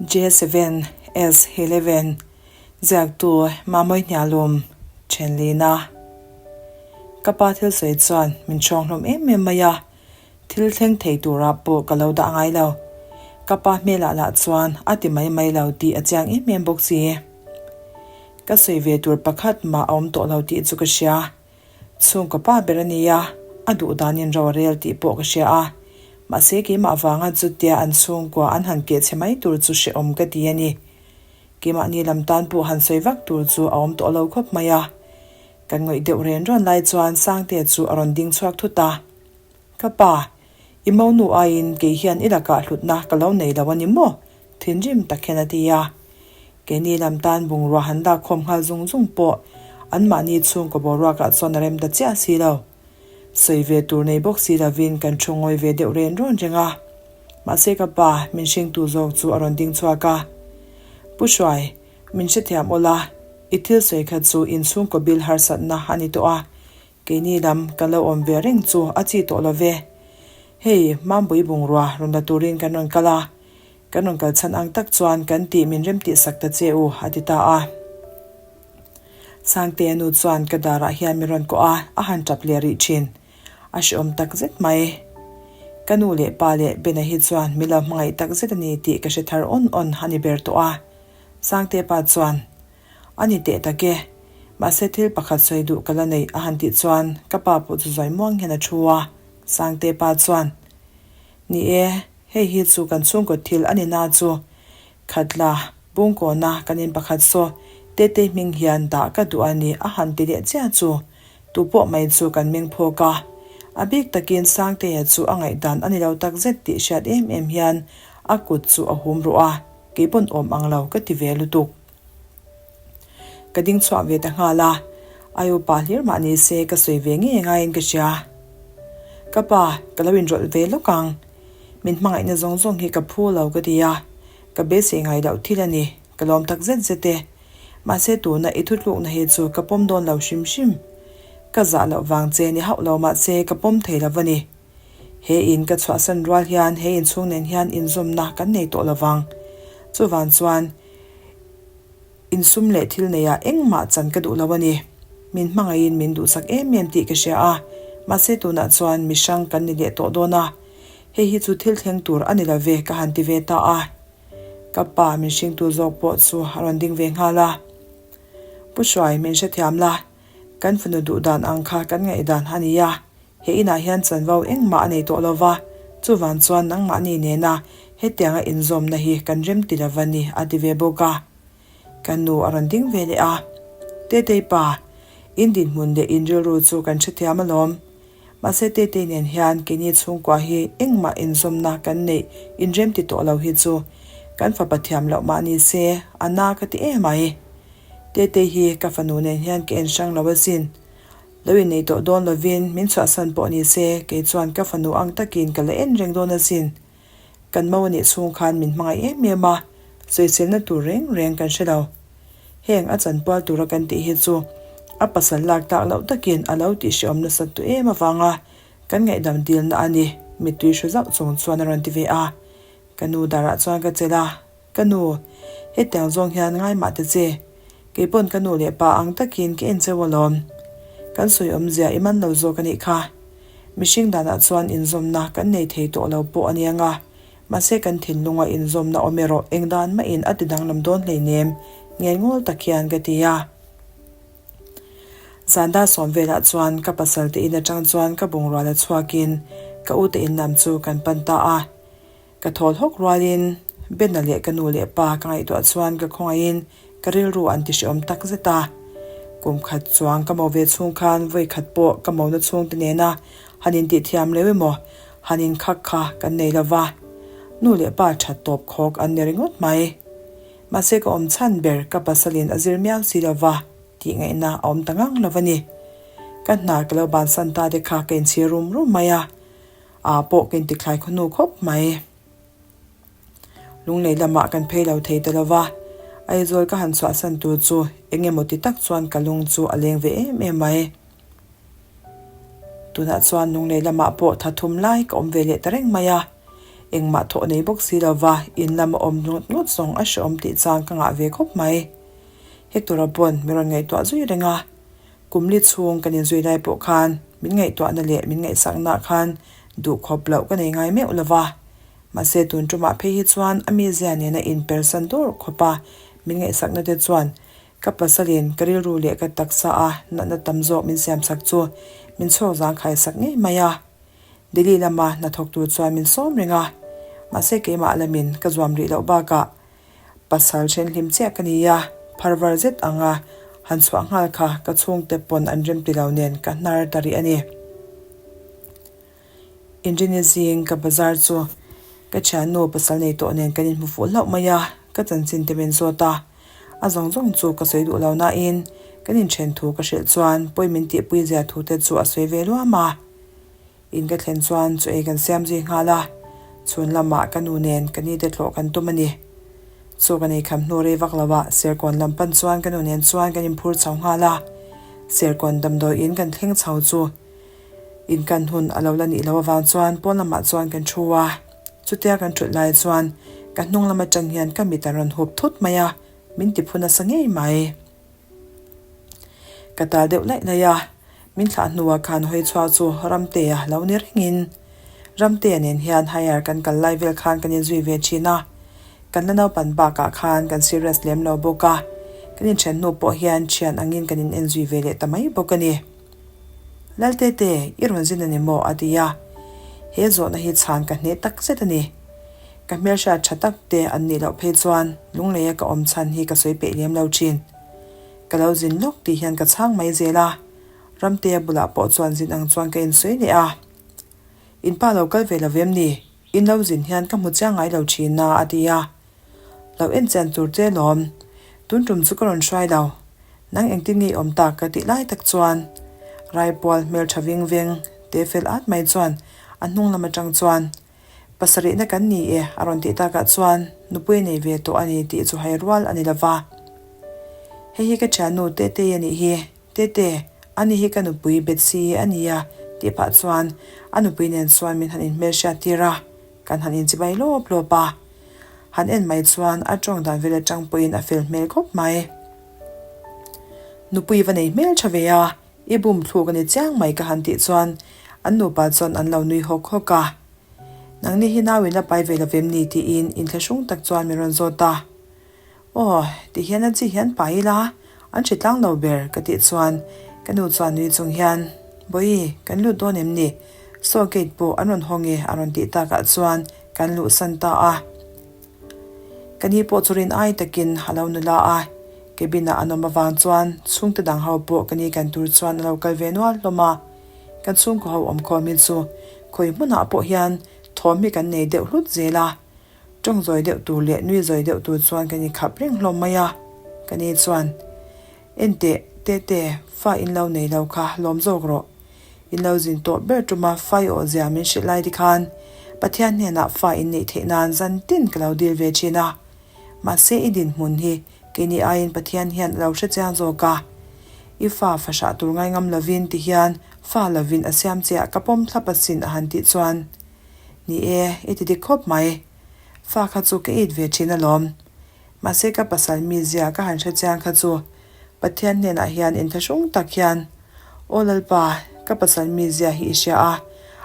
J7S11 Ziaktu Mamawi Hnialum Thenlina Ka pa thil sawi chuan min hrawng hlawm em em mai a, thil thleng thei turah pawh ka lo dah ngai lo. Ka pa hmelah lah chuan a ti mai mai lo tih a chiang em em bawk si. Ka sawi ve tur pakhat mah a awm tawh lo tih chu ka hria. Chhungkaw pa ber a nia, a duh danin ro a rel tih pawh ka hria a. Mahse keimah vanga chutia an chhungkua an han keh chhe mai tur chu hrehawm ka ti a ni. Keimahni lam tan pawh han sawi vak tur chu a awm tawh lo khawp mai a. Kan ngawih deuh ren rawn lai chuan Sangtea chu a rawn ding chhuak thut a. Ka pa, i monu aiin kei hian i lakah hlutna ka lo nei lo a ni maw? Thinrim tak hian a ti a. Keini lam tan bungrua han lak khawm nghal zung zung pawh anmahni chhungkaw boruakah chuan a rem ta chiah si lo. Sawi ve tur nei bawk si lovin kan thu ngawi ve deuh ren rawn reng a. Mahse ka pa, min hringtu zawk chu a rawn ding chhuak a. Pu Hruai, min hrethiam awl a, i thil sawi kha chu inchhungkaw bil harsatna a ni tawh a, Keini lam kan lo awm ve reng chu a chi tawh lo ve. Hei, Mambui bungrua rawn la turin kan rawn kal a, kan rawn kal chhan ang tak chuan kan tih min rem tih sak ta che u, a ti ta a. Sangtea nu chuan ka darah hian min rawn kawh a, a han tap leh rih thin. A hrehawm tak zet mai. Ka nu leh pa leh Bena hi chuan min lo hmangaih tak zet a ni tih ka hre thar awn awn a ni ber tawh a. Sangtea pa chuan, A ni teh tak e. Mahse thil pakhat sawi duh ka la neih a han tih chuan ka pa pawh chu zawi muang hian a thu a, Sangte pa chuan, Ni e, hei hi chu kan chhungkaw thil a ni na chu. Khatla, Bungkawna kan in pakhat saw Tetei hming hian dah ka duh a ni a han ti leh chiah chu. Tu pawh mai chu kan meng phawk a. A bik takin Sangtea chu a ngaihdan a ni lo takzet tih hriat em em hian a kut chu a hum ruh a, kei pawn awm ang lo ka ti ve lutuk. Ka ding chhuah ve ta nghal a, ai upa hlir mah ni se ka sawi ve ngei ngaiin ka hria. Ka pa, ka lo inrawlh ve lawk ang. Min hmangaihna zawng zawng hi ka phu lo ka ti a, ka beisei ngai loh thil a ni, ka lawm tak zet zet e. Mahse tuna i thutlukna hi chu ka pawm dawn lo hrim hrim. Ka zah loh vang che ni hauh lo mahse ka pawm thei lo a ni. He in ka chhuahsan rual hian he inchhung nen hian inzawmna kan nei tawh lo vang. Chuvang chuan insum leh thil neiah engmah chan ka duh lo a ni. Min hmangaihin min duhsak em em tih ka hria a, mahse tunah chuan mi hrang kan ni leh tawh dawn a. Hei hi chu thil thleng tur a ni lo ve ka han ti ve ta a. Ka pa min hringtu zawk pawh chu a rawn ding ve nghal a. Pu Hruai, min hrethiam la, kan fanu duh dan ang kha kan ngaihdan a ni a. He inah hian chanvo engmah a nei tawh lo va, chuvang chuan nangmahni nena hetianga inzawmna hi kan rem ti lo va ni, a ti ve bawk a. Ka nu a rawn ding ve leh a, Tetei pa, in dinhmun leh in rilru chu kan hrethiam alawm. Mahse Tetei nen hian keini chhungkua hi engmah inzawmna kan neih inrem ti tawh lo hi chu kan fapa thiam loh mah ni se a na ka ti em mai. Tetei hi ka fanu nen hian ka en hrang lo asin. Lo innei tawh dawn lovin min chhuahsan pawh ni se kei chuan ka fanu ang takin ka la en reng dawn asin. Kan mo anih chhung khan min hmangaih em em a, sawiselna tur reng reng kan hre lo. Heng a chanpual tura kan tih hi chu a pasal lak tak loh takin a lo tih hrehawm nasat duh em avanga kan ngaihdam dilna a ni, mittui hru zauh chung chuan a rawn ti ve a. Ka nu darah chuan ka chelh a. Ka nu, hetiang zawng hian ngai mah ta che. Kei pawn ka nu leh pa ang takin ka en cheu alawm. Kan sawi awmzia i man lo zawk a nih kha. Mihring danah chuan inzawmna kan nei thei tawh lo pawh a nia nga. Mahse kan thinlunga inzawmna awm erawh eng dan mahin a ti danglam dawn hleinem, ngengawl tak hian ka ti a. Zan dar sawm velah chuan ka pasal te in atang chuan ka bungrua la chhuakin ka u te in lam chu kan pan ta a. Ka thawl hawk rualin Bena leh ka nu leh pa ka ngaihtuah chuan ka khawngaihin ka rilru an ti hrehawm tak zet a. Kum khat chuang ka mo ve chhung khan vawi khat pawh ka mona chhungte nena han intih thiam leu emaw han inkhak kha kan nei lo va. Nu leh pa that tawp khawk an ni ringawt mai. Mahse ka awm chhan ber ka pasalin a zir miau si lo va tih ngaihna a awm ta ngang lo a ni. Ka hna ka lo bansan ta te kha ka inchhir rum rum mai a. Ah pawh ka inti thlai khaw hnu khawp mai. Lunglei lamah kan phei lo thei ta lo va, Aizawl ka han chhuahsan tur chu eng emaw ti tak chuan ka lung chu a leng ve em em mai. Tunah chuan lunglei lamah pawh tha thum lai ka awm ve leh ta reng mai a. Engmah thawh nei bawk si lova in lama awm ngawt ngawt zawng a hreawm tih chang ka ngah ve khawp mai. Hector-a pawn mi rawn ngaihtuah zui reng a, kum li chhung kan inzui lai pawh khan min ngaihtuahna leh min ngaihsakna khan duh khawp loh ka nei ngai meuh lova. Mahse tun tumah phei hi chuan a mizia nena inpersan dawr khawpa min ngaihsakna te chuan Ka pasalin ka rilru leh ka taksa a natna tam zawk min siamsak chu min chhuak zangkhai sak ngei mai a. Delhi lama hnathawk tur chuan min sawm reng a, mahse keimah lamin ka zuam rih loh bakah pasal thenhlim chiah ka ni a, pharvar zet anga han chhuah nghal kha ka chhungte pawn an remti lo nen ka hnar ta rih a ni. Inrini zing ka bazar chu ka thiannu pasal nei tawh nen kan inhmu fuh hlauh mai a, ka chanchin te min zawt a. A zawng zawng chu ka sawi duh lo nain kan inthen thu ka hrilh chuan pawi min tihpui zia thu te chu a sawi ve luam a. In ka thlen chuan chaw ei kan siam zui nghal a, chhun lamah ka nu nen ka ni te thlawh kan tum a ni. Chaw ka nei kham hnu rei vak lo ah Serkawn lam pan chuan ka nu nen chuan kan inphur chho nghal a, Serkawn damdawi in kan thleng chho chu In kan hun a lo la nih loh avang chuan pawn lamah chuan kan thu a, chutia kan thut lai chuan ka hnung lam atang hian ka mit a rawn hup thut mai a, min ti phu nasa ngei mai. Ka tal deuh laih laih a, min thlah hnuah khan hawi chhuak chu Ramtea lo ni rengin Ramtea nen hian higher kan kal lai vel khan kan inzui ve thin a, kan la naupan bakah khan kan serious lem lo bawk a, kan inthen hnu pawh hian thian angin kan in enzui ve leh ta mai bawk a ni. Laltete, i rawn zin a ni maw? a ti a. He zawhna hi chhan ka hneh tak zet a ni. Ka hmelhriat tha tak te an nih loh phei chuan lungleia ka awm chhan hi ka sawi peih lem lo thin. Ka lo zin lawk tih hian ka chhang mai zel a. Ramtea bulah pawh chuan zin ang chuan ka insawi leh a. In pa lo kal ve lo vem ni? In lo zin hian ka hmu chiang ngai lo thin a, a ti a. Lo en chian tur che lawm. Tun tum chu ka rawn hruai lo. Nang engtin nge i awm tak ka tih lai tak chuan Raipual hmeltha ving veng te fel at mai chuan a hnung lam atang chuan pasarihna kan ni e a rawn tih takah chuan nupui nei ve tawh a ni tih chu hai rual a ni lova. Hei hi ka thiannu Tetei a nih hi. Tete, ani hi ka nupui Betsy a nia tih pah chuan a nupui nen chuan min han inhmelhriat tir a, kan han inchibai lawp lawp a. Han en mai chuan a tawng dan vel atang pawhin a fel hmel khawp mai. Nupui va nei hmel tha ve a, i bum thluk a ni chiang mai ka han tih chuan an nupa chuan an lo nui hawk hawk a. Nangni hi nau in la pai ve lovem ni tiin inthlahrung tak chuan min rawn zawt a. Aw, ti hian a chi hian pai ila, an hre tlang lo ber ka tih chuan ka nu chuan nui chung hian, Bawihi, kan lut dawn em ni? Saw gate pawh an rawn hawng e a rawn tih takah chuan kan luhsan ta a. Ka ni pawh chu rin ai takin a lo nula a, cabin ah an awm avang chuan chhungte dang ho pawh ka ni kan tur chuan a lo kal ve nual hlawm a. Kan chhungkaw ho awmkhawm hi chu khawi hmunah pawh hian thawm hi kan nei deuh hlut zel a. Tawng zawi deuh tur leh nui zawi deuh tur chuan kan inkhap reng hlawm mai a, ka ni chuan, Enteh, Tete, fa in lo nei lo kha lawm zawk rawh. In lo zin tawh ber tuma fa i awhzia min hrilh lai tikhan Pathian hnenah fa in neih theih nan zan tin ka lo dil ve thin a. Mahse i dinhmun hi keini aiin Pathian hian a lo hre chiang zawk a. I fa fahrah tur ngaingam lovin tihian fa lovin a siam che ah ka pawm thlap asin a han tih chuan, Ni e, i ti dik khawp mai. Fa kha chu ka it ve thin alawm. Mahse ka pasal mizia ka han hre chiang kha chu Pathian hnenah hian inthlahrung tak hian, Aw Lalpa, ka pasal mizia hi i hria a,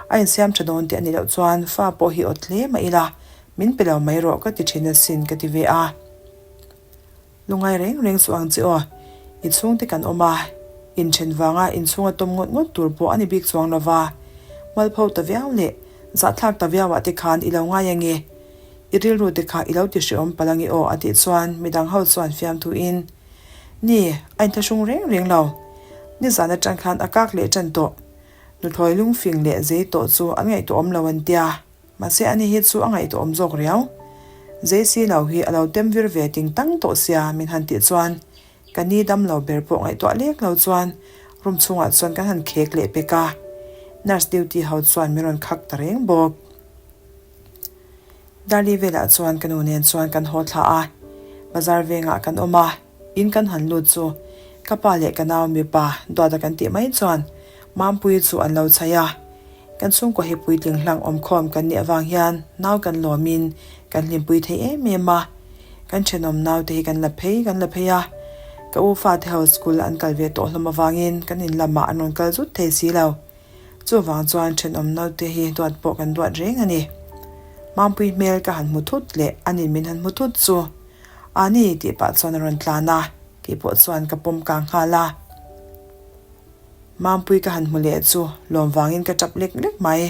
a insiam tha dawn tih a nih loh chuan fa pawh hi awt hle mah ila, min pe lo mai rawh ka ti thin asin ka ti ve a. Lungai reng reng suh ang che aw. I chhungte kan awm a, inthen vanga inchhunga tawm ngawt ngawt tur pawh a ni bik chuang lo va. Mualpho ta viau leh zahthlak ta viauah te khan i lo ngai ange. I rilru te kha i lo ti hreawm palh ange aw a tih chuan midang ho chuan fiamthu in, Ni, a inthlahrung reng reng lo. Nizan atang khan a kak leh tan tawh. Nuthlawi lungfing leh zei tawh chu an ngaihtuahawm lo an tia. Mahse ani hi chu a ngaihtuahawm zawk riau. Zei si lo hi a lo tem vir ve ting tang tawh sia min han tih chuan ka ni dam lo ber pawh ngaihtuah lek lo chuan room chhungah chuan kan han khek leh pek a. Nurse duty ho chuan min rawn khak ta reng bawk. Darli velah chuan ka nu nen chuan kan haw thla a, bazar vengah kan awm a, in kan han lut chu ka pa leh ka nau mipa duata kan tih mai chuan Mampuii chu an lo chhaih a. Kan chhungkua hi puitling hlang awmkhawm kan nih avang hian nau kan lawmin kan hlimpui thei em em a. Kan thenawm naute hi kan la phei kan la phei a. Ka u fate ho school an kal ve tawh hlawm avangin kan in lamah an rawn kal zut thei si lo. Chuvang chuan thenawm naute hi duat pawh kan duat reng a ni. Mampui hmel ka han hmu thut leh anin min han hmu thut chu a ni tih pah chuan a rawn tlan a, kei pawh chuan ka pawm kang nghal a. Mampui ka han hmu leh chu lawm vangin ka tap lek lek mai.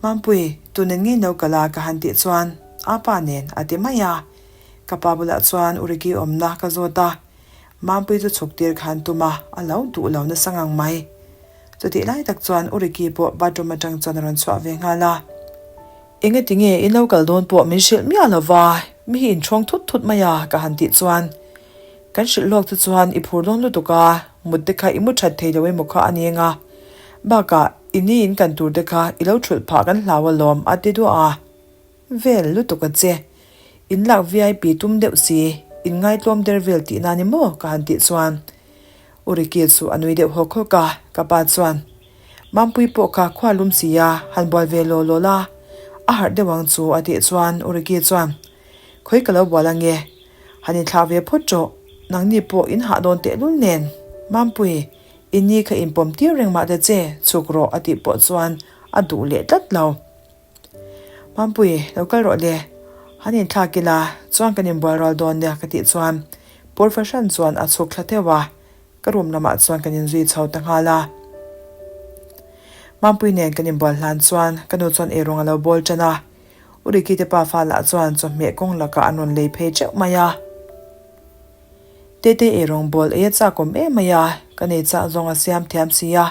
Mampui, tu nen ngei no kal a ka han tih chuan a pa nen a ti mai a. Ka pa bulah chuan Uriki awmna ka zawt a, Mampui chu chhuk tir khan tum a, a lo duh lo nasa ngang mai. Chutih lai tak chuan Uriki pawh bathroom atang chuan a rawn chhuah ve nghal a. Engati nge in lo kal dawn pawh min hrilh miah lo va, mi hi inṭhawng thut thut mai a ka han tih chuan Kan hrilh lawk te chuan i phur dawn lutuk a, mut te kha i mu that thei lo emaw kha a ni eng a. Bakah i ni in kan tur te kha i lo thulh phah kan hlau alawm a ti duah a. Vel lutuk a che. In lak VIP tum deuh si, in ngaitlawm der vel tihna ni maw ka han tih chuan U Ricky chu a nui deuh hawk hawk a, ka pa chuan Mampui pawh kha khua lum si a, han bual ve law law la, a harh deuh ang chu a tih chuan U Ricky chuan Khawi ka lo bual ange, han inthlah ve phawt rawh, nangni pawh in hah dawn tehlul nen, Mampui, i ni kha inpawm tir reng mah ta che, chhuk rawh a tih pawh chuan a duh leh tlat lo. Mampui, lo kal rawh le, han inthlak ila, chuan kan inbual ral dawn nia ka tih chuan Pur fahran chuan a chhuk thla theuh a, ka room lamah chuan kan inzui chho ta nghal a. Mampui nen kan inbual hlan chuan ka nu chuan eirawng a lo bawl tan a, U Ricky te pa fa lah chuan chawhmeh kawng lakah an rawn lei phei teuh mai a. Tete eirawng bawl ei a chakawm em mai a, ka nei chah zawng a siam thiam si a,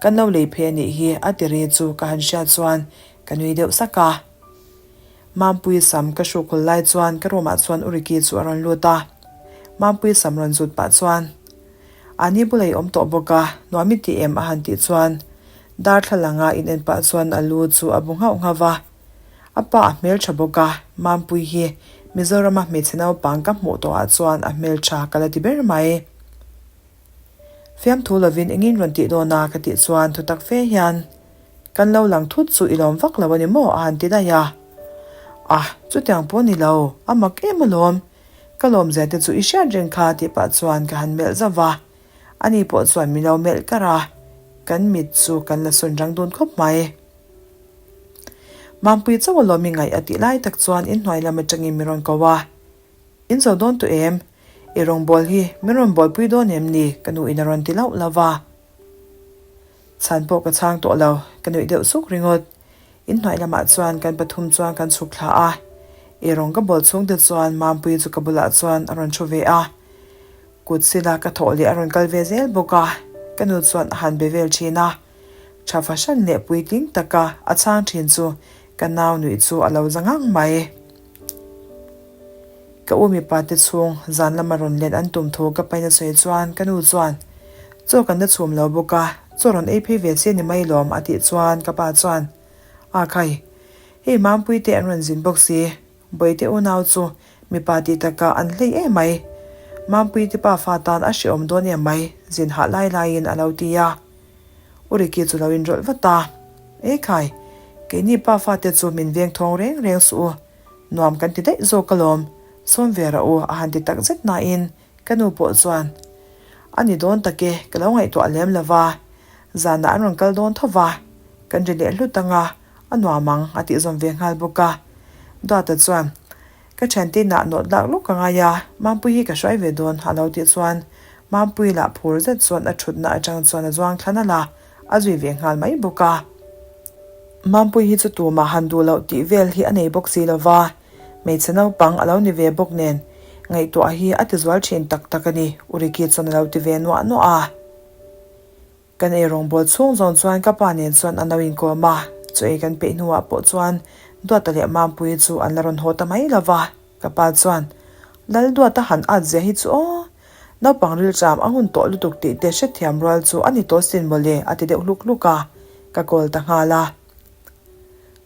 kan lo lei phei a nih hi a ti ri chu ka han hriat chuan ka nui deuh sak a. Mampui sam ka hruk hul lai chuan ka room ah chuan U Ricky chu a rawn lut a. Mampui sam rawn zut pah chuan A ni bula i awm tawh bawk a, nuam i ti em a han tih chuan darthlalang a in en pah chuan a lu chu a bu nghauh nghauh va. A pa a hmeltha bawk a, Mampui hi Mizorama hmeichhe naupang ka hmuh tawh ah chuan a hmeltha ka la ti ber mai. Fiamthu lovin engin rawn tih dawn a ka tih chuan thu tak fe hian kan lo lang thut chu i lawm vak lo a ni maw a han ti daih a. A, chutiang pawh ni lo, a mak em alawm. Ka lawmzia te chu i hriat reng kha tih pah chuan ka han melh zauh va. Ani pawh chuan min lo melh kar a, kan mit chu kan la sawn rang dun khawp mai. Mampui chauh alawm i ngaih a tih lai tak chuan inhnuai lam atangin min rawn ko a. In zo dawn tawh em? I rawngbâwl hi min rawn buaipui dawn em ni? Ka nu in a rawn ti lauh lauh va. Chhan pawh ka chhang tawh lo, ka nuih deuh suk ringawt. In hnuai lamah chuan kan pathum chuan kan chhuk thla a. I rawng ka bawl chhung te chuan Mampui chu ka bulah chuan a rawn thu ve a. Kut sila ka thawh leh a rawn kal ve zel bawk a. Ka nu chuan a han be vel thin a. Tha fahran leh puitling taka a chhang thin chu ka nau nuih chu a lo za ngang mai. Ka u mipa te chhung zan lama rawn let an tum thu ka paina sawi chuan ka nu chuan chaw kan la chhum lo bawk a, chaw rawn ei phei ve se ni mai lawm a tih chuan ka pa chuan A khai, hei Mampui te an rawn zin bawk si, Bawihte unau chu mipa tih takah an hlei em mai, Mampui te pa fa tan a hrehawm dawn em mai zin hah lai laiin a lo ti a. U Ricky chu lo inrawlh vat a, E khai, keini pa fate chu min veng thawng reng reng suh u, nuam kan ti daih zawk alawm, sawm ve rah u a han ti tak zet nain ka nu pawh chuan, A ni dawn tak e, ka lo ngaihtuah lem lo va, zanah an rawn kal dawn tho va, kan ri leh hlut ang a, a nuam ang a tih zawm ve nghal bawk a. Duata chuan, Ka thiante inah nawt lak lawk ka ngai a, Mampui hi ka hruai ve dawn a lo tih chuan Mampui lah phur zet chuan a thutna atang chuan a zuang thla nalh a, a zui ve nghal mai bawk a. Mampui hi chu tumah han duh loh tih vel hi a nei bawk si lo va, hmeichhe naupang a lo ni ve bawk nen ngaihtuah hi a ti zual thin tak tak a ni, U Ricky chuan a lo ti ve nuah nuah a. Kan ei rawngbâwl chhung zawng chuan ka pa nen chuan an lo inkawm a, chaw ei kan peih hnuah pawh chuan Duata leh Mampuii chu an la rawn haw ta mai lo va, ka pa chuan, Lal Duata han at zia hi chu aw, naupang rilṭam a hun tawh lutuk tih te hrethiam rual chu a ni tawh sin mawle a ti deuh hluk hluk a, ka call ta nghal a.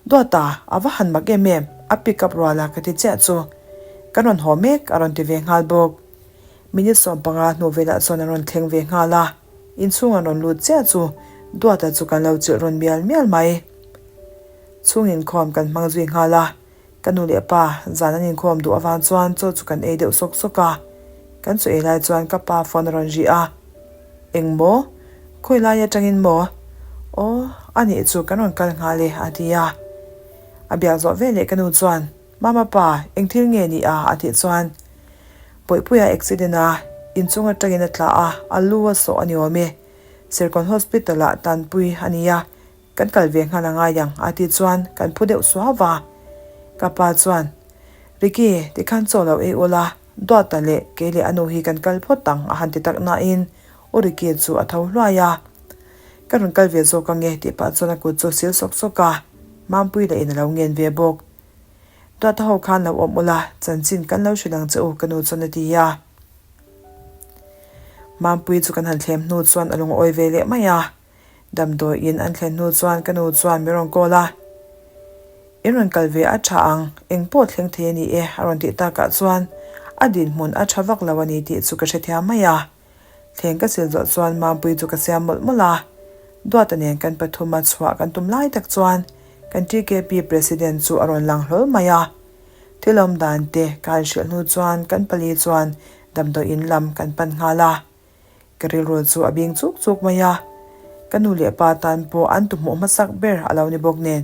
Duata, a va han mak em em, a pick up rual a ka ti chiah chu kan rawn haw mek a rawn ti ve nghal bawk. Minute 15 hnu velah chuan an rawn thleng ve nghal a, inchhung an rawn lut chiah chu Duata chu kan lo chilh rawn mial mial mai. Chhung inkhawm kan hmang zui nghal a, ka nu leh pa zan an inkhawm duh avang chuan chaw chu kan ei deuh sawk sawk a. Kan chaw ei lai chuan ka pa phone a rawn ri a, Eng maw? Khawi lai atangin maw? Aw, a nih chu kan rawn kal nghal e a ti a. A biak zawh veleh ka nu chuan, Mama pa, eng thil nge ni a? a tih chuan, Bawihpuia accident a, inchung atangin a tla a, a lu a sawh a ni awm e. Serkawn Hospital ah tanpui a ni a, kan kal ve nghal a ngai ang a tih chuan kan phu deuh suau va. Ka pa chuan, Ricky, tikhan chaw lo ei ula, Duata leh kei leh a nu hi kan kal phawt ang a han ti tak nain U Ricky chu a tho hluai a. Ka rawn kal ve zawk ange tih pah chuan a kut chu a sil sawk sawk a, Mampui leh in a lo ngen ve bawk. Duata ho khan lo awm ula, chanchin kan lo hrilh ang che u ka nu chuan a ti a. Mampui chu kan han thlem hnu chuan a lungawi ve leh mai a. Damdawiin an thlen hnu chuan ka nu chuan min rawn call a, In rawn kal ve a tha ang, eng pawh thleng thei a ni e a rawn tih takah chuan a dinhmun a tha vak lo a ni tih chu ka hrethiam mai a. Thleng ka sil zawh chuan Mampui chu ka siam mawlh mawlh a, Duata nen kan pathuma chhuah kan tum lai tak chuan kan TKP President chu a rawn lang hlawl mai a. Thil awm dan te ka han hrilh hnu chuan kan pali chuan damdawiin lam kan pan nghal a. Ka rilru chu a bing chuk chuk mai a, ka nu leh pa tan pawh an tuhmuh hmasak ber a lo ni bawk nen,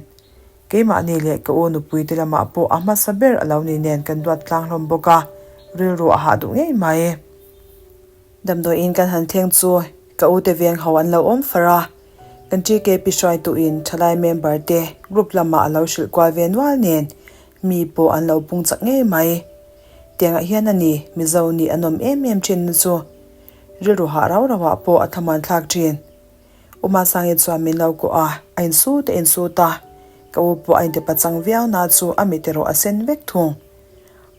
keimahni leh ka u nupui te lamah pawh a hmasa ber a lo ni nen kan duat tlang hlawm bawk a, rilru a hah duh ngei mai. Damdawiin kan han thleng chu ka u te veng ho an lo awm far a, kan TKP hruaituin thalai member te group lamah a lo hrilh kual ve nual nen mi pawh an lo pung chak ngei mai. Tiangah hian a ni, Mizo nih an awm em em thin na chu. Rilru hah rau rau ah pawh a thlamuan thlak thin. U Masangi chuan min lo kawh a, a insut a insut a. Ka u pawh a intipa chang viau na chu a mit erawh a sen vek thung.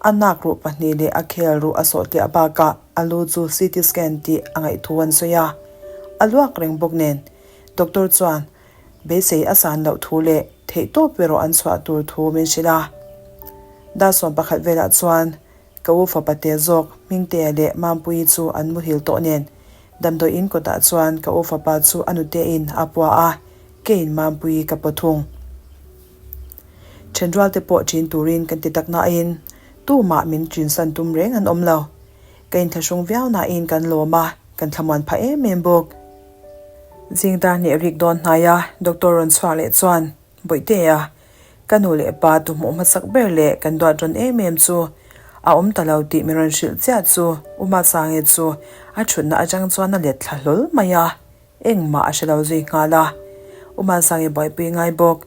A nak ruh pahnih leh a khel ruh a sawh tliah bakah a lu chu CT scan tih a ngaih thu an sawi a. A luak reng bawk nen doctor chuan Beisei a san loh thu leh theihtawp erawh an chhuah tur thu min hrilh a. Dasawm pakhat velah chuan ka u fapa te zawk Hmingtea leh Mampuii chu an muhil tawh nen damdawiin kawtah chuan ka u fapa chu a nutein a pua a, keiin Mampuii ka paw thung. Thenrual te pawh ṭin turin kan ti tak nain tumah min ṭinsan tum reng an awm lo. Ka inthlahrung viau nain kan lawm a, kan thlamuan phah em em bawk. Zing dar hnih rik dawn hnai a, doctor rawn chhuak leh chuan, Bawihtea, ka nu leh pa tu hmuh hmasak ber leh kan duat rawn em em chu a awm ta lo tih min rawn hrilh chiah chu U Masangi chu a thutna atang chuan a let thla hlawl mai a, engmah a hre lo zui nghal a. U Masangi buaipui ngai bawk,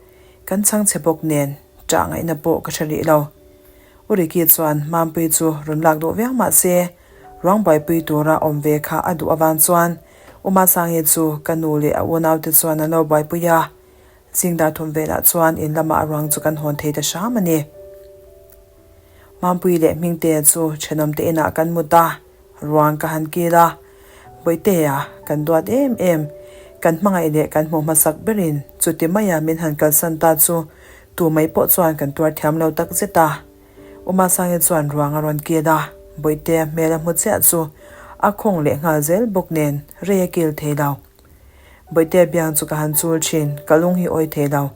kan chhangchhe bawk nen ṭah ngaihna pawh ka hre rih lo. U Ricky chuan Mampui chu rawn lak duh viau mah se, ruang buaipui tura awm ve kha a duh avang chuan U Masangi chu ka nu leh a unaute chuan an lo buaipui a. Zingdar thum velah chuan in lamah ruang chu kan hawn thei ta hram a ni. Mampui leh Hmingtea chu thenawmte inah kan mut a, ruang ka han kil a. Bawihtea kan duat em em, kan hmangaih leh kan hmuh hmasak berin chuti maia min han kalsan ta chu Tu mai pawh chuan kan tuar thiam lo tak zet a. U Masangi chuan ruang a rawn kil a, Bawihtea hmel a hmu chiah chu a khawng leh nghal zel bawk nen rei a kil thei lo. Bawihtea biang chu ka han chul thin, ka lung hi awi thei lo.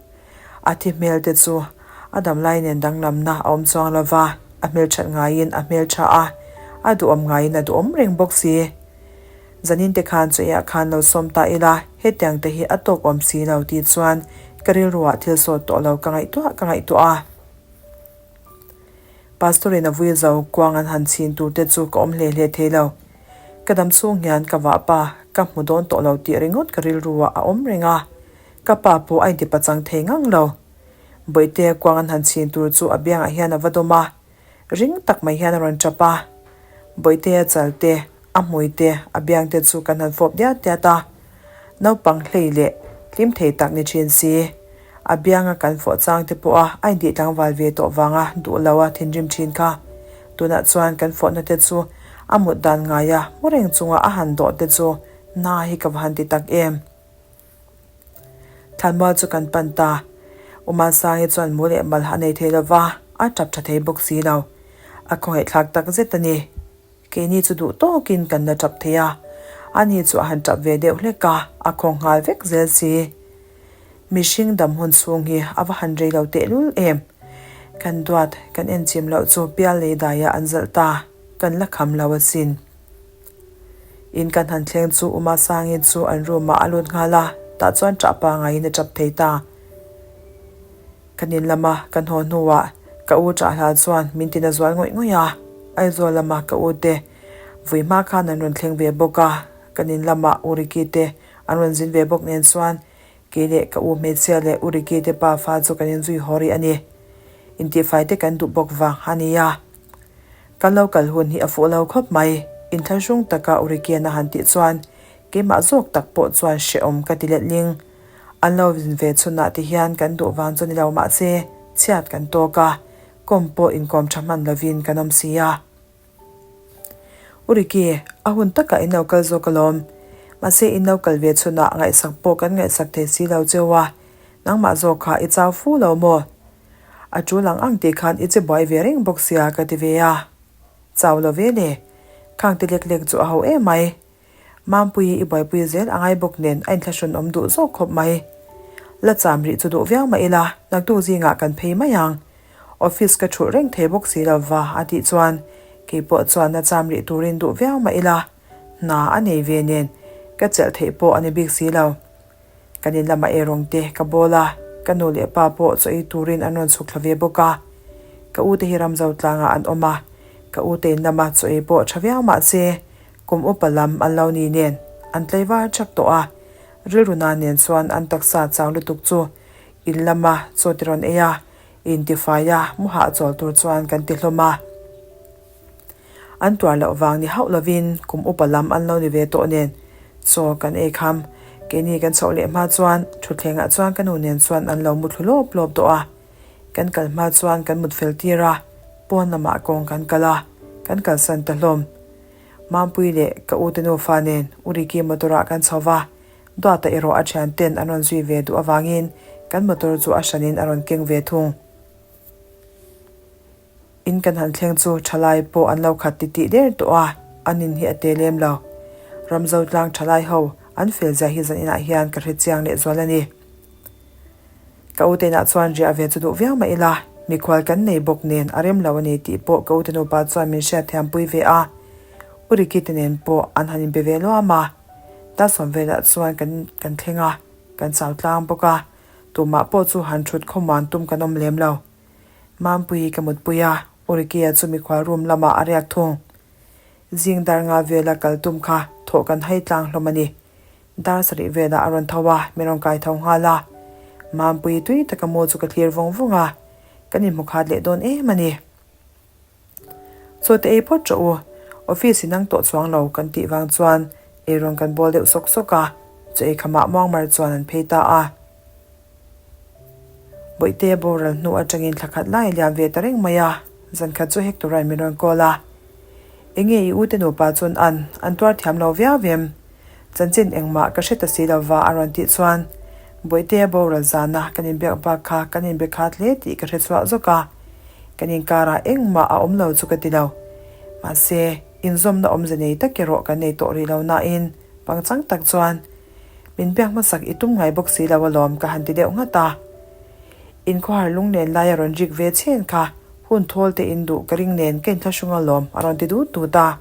A thi hmel te chu a damlai nen danglamna a awm chuang lo va, a hmelthat ngaiin a hmeltha a, a duhawm ngaiin a duhawm reng bawk si. Zanin te khan chu eiah khan lo sawm ta ila, hetiang te hi a tawk awm si lo tih chuan ka rilruah thil sawt tawh lo ka ngaihtuah ka ngaihtuah a. Pastor in a vui zo kuang an han chhin tur te chu ka awm hle hle thei lo. Ka dam chhung hian ka vah pa ka hmu dawn tawh lo tih ringawt ka rilruah a awm reng a, ka pa pawh a intipachang thei ngang lo. Bawihte kuang an han chhin tur chu a biangah hian a va dawm a, Ring tak mai hian a rawn tap a, Bawihtea chal te, a hmui te, a biang te chu kan han fawp diat diat a. Naupang hlei leh hlim thei tak ni thin si. A bianga kan fawh chang te pawh a a intih tlangval ve tawh vanga duh lo a thinrim thin kha. Tunah chuan kan fawhna te chu a mut dan ngaia mu reng chunga a han dawh te chu na hi ka va han ti tak em. Thlanmual chu kan pan ta. U Mansangi chuan mu leh mal a nei thei lo va, a tap tha thei bawk si lo. A khawngaihthlak tak zet a ni. Keini chu duh tawkin kan la tap thei a, ani chu a han tap ve deuh hlek a, a khawng nghal vek zel si. Mihring dam hun chhung hi a va han rei lo tehlul em. Kan duat, kan enchim loh chu pial lei daiah an zalh ta, kan la kham lo asin. In kan han thleng chu Uma Sangi chu an room ah a lut nghal a, tah chuan ṭah pangaiin a ṭap thei ta. Kan in lama kan haw hnuah ka u ṭah hla chuan min tina zual ngawih ngawih a, Aizawl lama ka u te vui hma khan an rawn thleng ve bawk a, kan in lamah U Ricky te an rawn zin ve bawk nen chuan kei leh ka u hmeichhia leh U Ricky te pa fa chu kan inzui haw rih a ni. Intihfai te kan duh bawk vang a nia. Kan lo kal hun hi a fuh lo khawp mai, inthlahrung taka U Ricky-a'n a han tih chuan keimah zawk tak pawh chuan hrehawm ka ti letling. An lo zin ve chhunah te hian kan duh vang chu ni lo mahse chhiat kan tawk a, kawm pawh inkawm tha hman lovin kan awm si a. U Ricky, a hun takah in lo kal zawk alawm. Mahse in lo kal ve chhunah ngaihsak pawh kan ngaihsak thei si lo cheu a, nangmah zawk kha i chau fu lo maw? A tul ang ang tih khan i che buai ve reng bawk sia ka ti ve a. Chau lo ve le. Khang ti lek lek chu a ho em mai. Mampuii i buaipui zel a ngai bawk nen a inthlahrun awm duh zawk khawp mai. La cham rih chu duh viau mah ila, naktuk zingah kan phei mai ang. Office ka thulh reng thei bawk si lova a tih chuan keipawh chuan la cham rih turin duh viau mah ila, hna a nei ve nen ka chelh theih pawh a ni bik si lo. Kan in lamah eirawng te ka bawl a, ka nu leh pa pawh chaw ei turin an rawn chhuk thla ve bawk a. Ka u te hi Ramzo tlangah an awm a, ka u te in lama chaw ei pawh tha viau mah se kum upa lam an lo ni nen an tlaivar chak tawh a, rilru na nen chuan an taksa chau lutuk chu in lama chaw ti rawn ei a, intifai a mu hahchawl tur chuan kan ti hlawm a. An tuar loh vang ni hauh lovin kum upa lam an lo ni ve tawh nen chaw kan ei kham. Keini kan chhoh leh hma chuan thutthlengah chuan ka nu nen chuan an lo mu thlu lawp lawp tawh a. Kan kal hma chuan kan mut fel tir a, pawn lamah kawng kan kal a, kan kalsan ta hlawm. Mampui leh ka u te nufa nen U Ricky motor ah kan chho va, Duata erawh a thian ten an rawn zui ve duh avangin kan motor chu a hranin a rawn keng ve thung. In kan han thleng chu thalai pawh an lo khat titih der tawh a, an in hi a te lem lo. Ramzo tlang thalai ho an fel zia hi zan inah hian ka hre chiang leh zual a ni. Ka u tenah chuan riah ve chu duh viau mah ila, mikhual kan nei bawk nen a rem lo a ni tih pawh ka u te nupa chuan min hriat thiam pui ve a. U Ricky te nen pawh an han inbe ve luam a. Tasawm velah chuan kan kan thleng a, kan chau tlang bawk a, tumah pawh chu han thut khawmuan tum kan awm lem lo. Mampuii ka mutpui a, U Ricky-a chu mikhual room lamah a riak thung. Zing dar nga vela kal tum kha thawh kan hai tlang hlawm a ni. Dar sarih velah a rawn tho a, min rawn kai tho nghal a. Mampuii tui taka mu chu ka thlir vawng vawng a, kan inhmu khat leh dawn em a ni. Chaw te ei phawt rawh u, office in ang tawh chuang lo kan tih vang chuan eirawng kan bawl deuh sawk sawk a, chaw ei khamah muangmar chuan an phei ta a. Bawihte boral hnu atangin thla khat lai a liam ve ta reng mai a, zan khat chu Hector-a'n min rawn call a. Enge i ute nupa chuan an an tuar thiam lo viau em? Chanchin engmah ka hre ta si lova a rawn tih chuan Bawihte boral zana kan inbiak bak kha kan inbe khat hle tih ka hre chhuah zawk a, kan inkarah engmah a awm lo chu ka ti lo. Mahse, inzawmna awmze nei tak erawh kan nei tawh rih lo nain pangchang tak chuan Min biak hmasak i tum ngai bawk si lo alawm ka han ti deuh nghat a. Inkhawhar lunglen lai a rawn rik ve chhen kha hun thawl te in duh ka ring nen ka inthlahrung alawm a rawn ti dut dut a.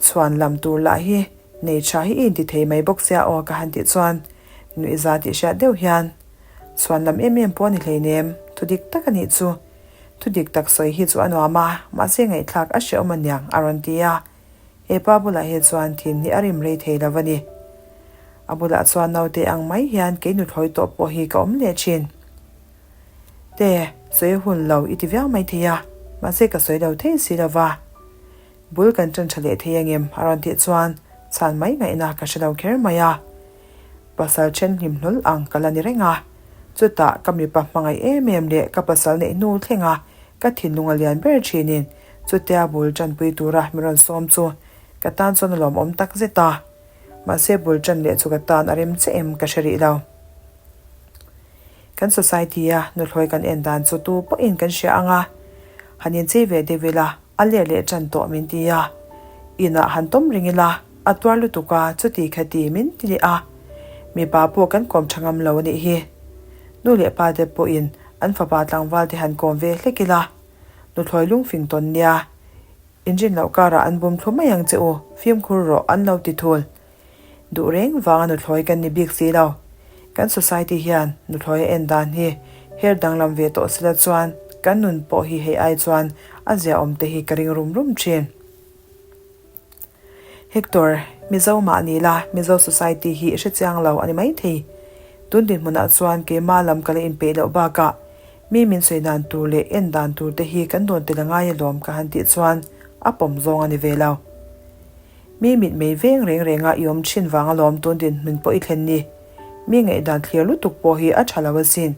Chhuan lam tur lah hi nei tha hi i inti thei mai bawk sia aw ka han tih chuan nuihza tih hriat deuh hian chhuan lam em em pawh a ni hleinem thu dik tak a nih chu. Thu dik tak sawi hi chu a nuam a mahse ngaihthlak a hrehawm aniang a rawn ti a. He pa bulah hi chuan thin hi a rim rei thei lo a ni. A bulah chuan naute ang mai hian kei nuthlawi tawh pawh hi ka awm leh thin. Te, sawi hun lo i ti viau mai thei a, mahse ka sawi lo thei si lo va. Bul kan ṭan ṭha leh thei angem a rawn tih chuan chhan mai ngaihna ka hre lo kher mai a. Pasal ṭhen hlim hlawl ang ka la ni reng a, chutah ka mipa hmangaih em em leh ka pasal neih hnu thlenga ka thinlung a lian ber ṭhinin chutia bul ṭanpui tura min rawn sawm chu ka tan chuan a lawmawm tak zet a. Mahse bul ṭan leh chu ka tan a rem che em ka hre rih lo. Kan society-a nuthlawi kan en dan chu tu pawhin kan hria ang a, han inchei ve deuh ila A ler leh ṭan tawh min ti a, inah han tawm ring ila, a tuar lutuk a, chuti khati min ti leh a. Mipa pawh kan kawm tha ngam lo a nih hi. Nu leh pa te pawhin an fapa tlangval te han kawm ve hlek ila. Nuthlawi lungfing tawn nia. Inrin loh karah an bum thlu mai ang che u, fimkhur rawh an lo ti thul. Duh reng vanga nuthlawi kan ni bik si lo. Kan society hian nuthlawi a en dan hi her danglam ve tawh sila chuan kan nun pawh hi hei ai chuan a ziaawm te hi ka ring rum rum thin. Hector, Mizo mah ni la, Mizo society hi i hrechiang lo a ni maithei. Tun dinhmunah chuan keimah lam ka la inpeih loh bakah mi min sawi dan tur leh en dan tur te hi kan dawn tel a ngai alawm ka han tih chuan a pawm zawng a ni ve lo. Mi mitmei veng reng renga i awm thin vang alawm tun dinhmun pawh i thlen ni. Mi ngaihdan thlir lutuk pawh hi a tha lo asin.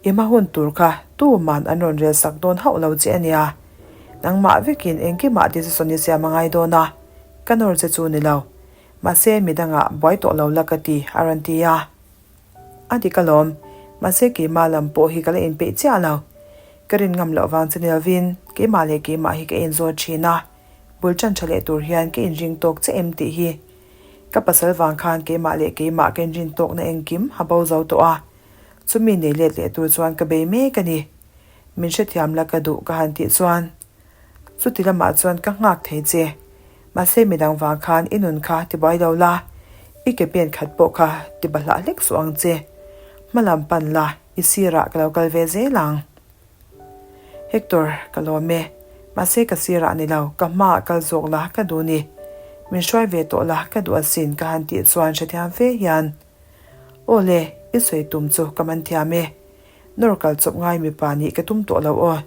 I hma hun tur kha tuman an rawn rel sak dawn hauh lo che ania. Nangmah vekin engkimah decision i siam a ngai dawn a, ka nawr che chu ni lo. Mahse midangah buai tawh lo la ka ti a rawn ti a. A dik alawm, mahse keimah lam pawh hi ka la inpeih chiah lo. Ka rin ngam loh vang che ni lovin keimah leh keimah hi ka inzawt thin a, bul tan tha leh tur hian ka inring tawk che em tih hi. Ka pasal vang khan keimah leh keimah ka inrin tawkna engkim a bo zo tawh a, chumi nei let leh tur chuan ka bei mek a ni. Min hrethiam la ka duh ka han tih chuan chuti lamah chuan ka nghak thei che. Mahse midang vang khan i nun kha ti buai lo la, i ke pen khat pawh kha ti bahlah hlek suh ang che. Hmalam pan la, i sirah ka lo kal ve zel ang. Hector, ka lawm e. Mahse ka sirah ni lo, ka hmaah kal zawk la ka duh ni. Min hruai ve tawh la ka duh asin ka han tih chuan hrethiam fe hian, Aw le, i sawi tum chu ka man thiam e. Nawr kal chawp ngai mipa nih ka tum tawh lo aw.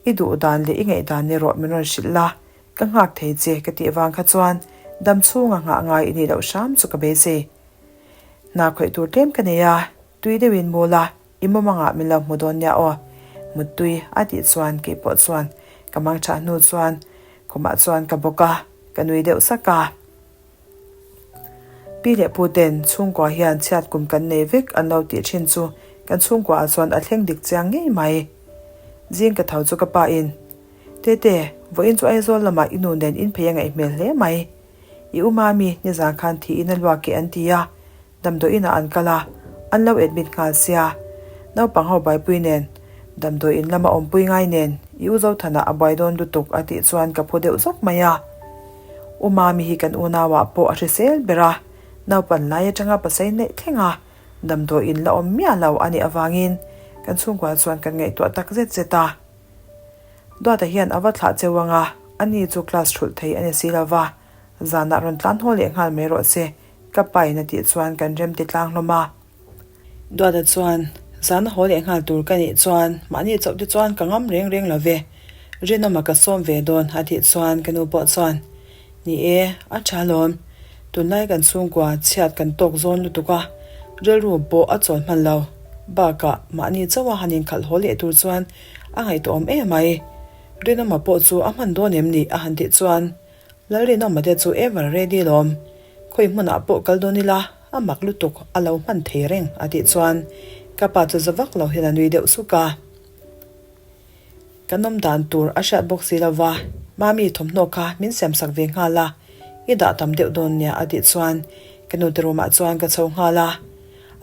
I duh dan leh i ngaihdan ni rawh min rawn hrilh la, ka nghak thei che ka tih vang kha chuan dam chhunga nghah ngai i nih loh hram chu ka beisei. Hna khawih tur tlem ka nei a, tui deuhin mu la, i mawmangah min lo hmu dawn nia aw. Muttui a tih chuan kei pawh chuan ka mang thah hnu chuan khumah chuan ka bawk a, ka nui deuh sak a. Pi leh pu ten chhungkua hian chhiat kum kan nei vek an lo tih thin chu kan chhungkua ah chuan a thleng dik chiang ngei mai. Zing ka tho chu ka pa in, Tete, vawiin chu Aizawl lamah i nu nen in phei a ngaih hmel hle mai. I u Mami nizan khan thiin a luak e an ti a, Damdawi inah an kal a, an lo admit nghal sia. Naupang ho buaipui nen, damdawi in lama awmpui ngai nen, i u Zothanah a buai dawn lutuk a tih chuan ka phu deuh zawk mai a. U Mami hi kan unauah pawh a hrisel ber a, naupan lai atanga pasai neih thleng a, damdawi in la awm miah lo a nih avangin kan chhungkua chuan kan ngaihtuah tak zet zet a. Duata hian a va thlah cheu ang a, ani chu class thulh thei a ni si lo va, zanah rawn tlan haw leh nghal mai rawh se Ka pain a tih chuan kan rem ti tlang hlawm a. Duata chuan, Zana haw leh nghal tur ka nih chuan mahni chauh te chuan ka ngam reng reng lo ve. Rinawma ka sawm ve dawn a tih chuan ka nu pawh chuan, Ni e, a tha alawm. Tunlai kan chhungkua chhiat kan tawk zawn lutuk a, rilru pawh a chawl hman lo. Bakah mahni chauha han inkhalh haw leh tur chuan a ngaihtuahawm em mai. Rinawma pawh chu a hman dawn em ni a han tih chuan Lalrinawma te chu ever ready lawm. Khawi hmunah pawh kal dawn ila, a mak lutuk, a lo hman thei reng a tih chuan ka pa chu za vak lo hian a nui deuh suk a. Kan awm dan tur a hriat bawk si lo va, Mami thawmhnaw kha min siam sak ve nghal a, i dah tam deuh dawn nia a tih chuan ka nute room ah chuan ka chho nghal a.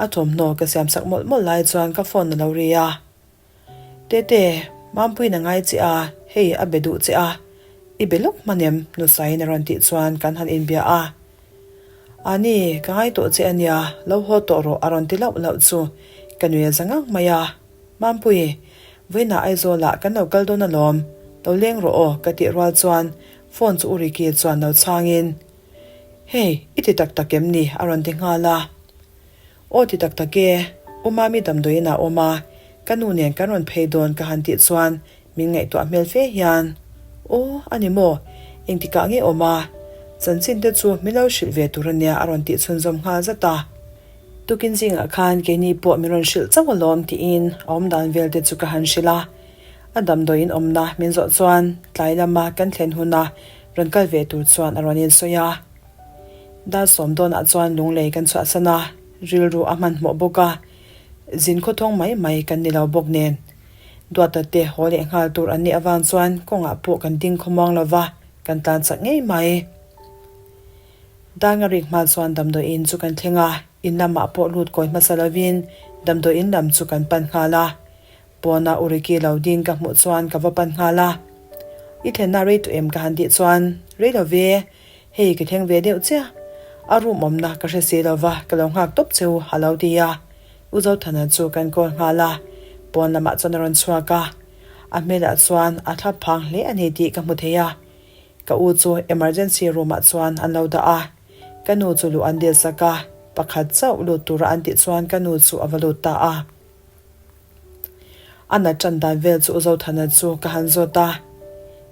A thawmhnaw ka siam sak mawlh mawlh lai chuan ka phone a lo ri a. Tete, Mampuiin a ngai che a, hei a be duh che a, i be lawk hman em? Nusaiin a rawn tih chuan kan han inbia a. A ni, ka ngai tawh che a nia, lo haw tawh rawh a rawn ti lauh lauh chu ka nui a za ngang mai a. Mampui, vawiinah Aizawlah kan lo kal dawn alawm, lo leng rawh aw ka tih rual chuan phone chu U Ricky chuan lo chhangin, Hei, i ti tak tak em ni? a rawn ti nghal a. Aw ti tak tak e, U Mami damdawiin ah awm a, ka nu nen kan rawn phei dawn ka han tih chuan min ngaihtuah hmel fe hian, Aw, a ni maw? Engtikah nge awm a? Chanchin te chu min lo hrilh ve tur a nia a rawn tih chhunzawm nghal zat a. Tukin zingah khan keini pawh min rawn hrilh chauh alawm tiin a awmdan vel te chu ka han hrilh a. A damdawiin awmna min zawh chuan tlai lama kan thlen huna rawn kal ve tur chuan a rawn insawi a. Dar sawm dawnah chuan lunglei kan chhuahsan a, rilru a hmanhmawh bawk a, zin khawthawng mai mai kan ni lo bawk nen. Duata te haw leh nghal tur an nih avang chuan kawngah pawh kan ding khawmuang lo va, kan tlan chak ngei mai. Dar nga rik hma chuan damdawiin chu kan thleng a. In lamah pawh lut kawi hmasa lovin damdawi in lam chu kan pan nghal a. Pawna U Ricky lo ding ka hmuh chuan ka va pan nghal a. I thlenna rei tawh em ka han tih chuan, Rei lo ve, hei ka thleng ve deuh chiah. A room awmna ka hre si lo va, ka lo nghak tawp che u a lo ti a. U Zothana chu kan call nghal a, pawn lamah chuan a rawn chhuak a. A hmelah chuan a thlap phang hle a ni tih ka hmu thei a. Ka u chu emergency room ah chuan an lo dah a. Ka nu chu luh an dil sak a, pakhat chauh lut tura an tih chuan ka nu chu a va lut ta a. A nat tan dan vel chu U Zothana chu ka han zawt a,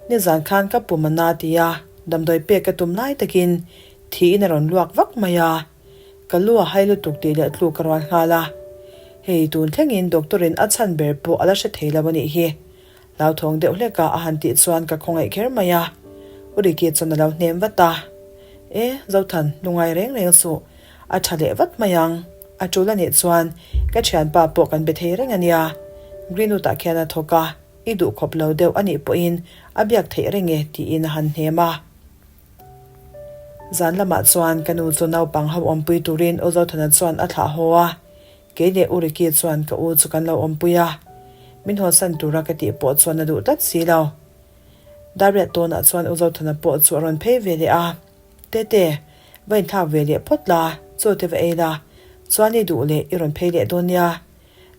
Nizan khan ka pum a na ti a, damdawi pek ka tum lai takin thiin a rawn luak vak mai a, ka lu a hai lutuk tih leh tluk ka rual nghal a. Hei tun thlengin doctor in a chhan ber pawh a la hre thei lo a nih hi. Hlauthawng deuh hlek a a han tih chuan ka khawngaih kher mai a. U Ricky chuan a lo hnem vat a. E, Zothan, lungai reng reng suh. A tha leh vat mai ang. A tul a nih chuan ka thianpa pawh kan be thei reng a nia. Greenwood ah khian a thawk a, i duh khawp lo deuh a nih pawhin a biak theih reng e tiin a han hnem a. Zan lamah chuan ka nu chu naupang ho awmpui turin U Zothana chuan a thlah haw a. Kei leh U Ricky chuan ka u chu kan lo awmpui a, min hawnsan tura ka tih pawh chuan a duh tlat si lo. Dariat tawnah chuan U Zothana pawh chu a rawn phei ve leh a, Tete, va inthlak ve leh phawt la, chaw te va ei la, chuan i duh leh i rawn phei leh dawn nia.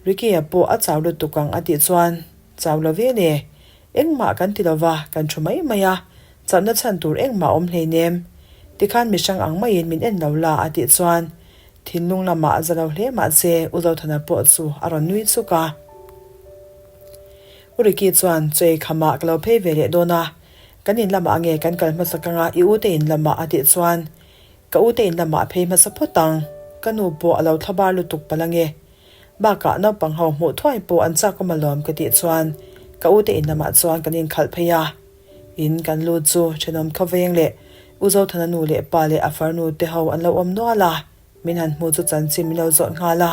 Ricky-a pawh a chau lutuk ang a tih chuan, Chau lo ve le, engmah kan ti lo va, kan thu mai mai a, chauhna chhan tur engmah a awm hleinem. Tikhan mihrang ang maiin min en lo la a tih chuan, Thinlung lamah a za lo hle mahse U Zothana pawh chu a rawn nui chuk a. U Ricky chuan chaw khamah ka lo phei ve leh dawn a, kan in lamah nge kan kal hmasak anga i u te in lamah a tih chuan ka u te in lamah a phei hmasa phawt ang, ka nu pawh a lo thlabar lutuk palh ange. Bakah naupang ho hmuh thuai pawh an chak awm alawm ka tih chuan ka u te in lamah chuan kan inkhalh phei a. In kan lut chu thenawm khawveng leh U Zothana nu leh pa leh a farnu te ho an lo awm nual a, min han hmu chu chanchin min lo zawt nghal a.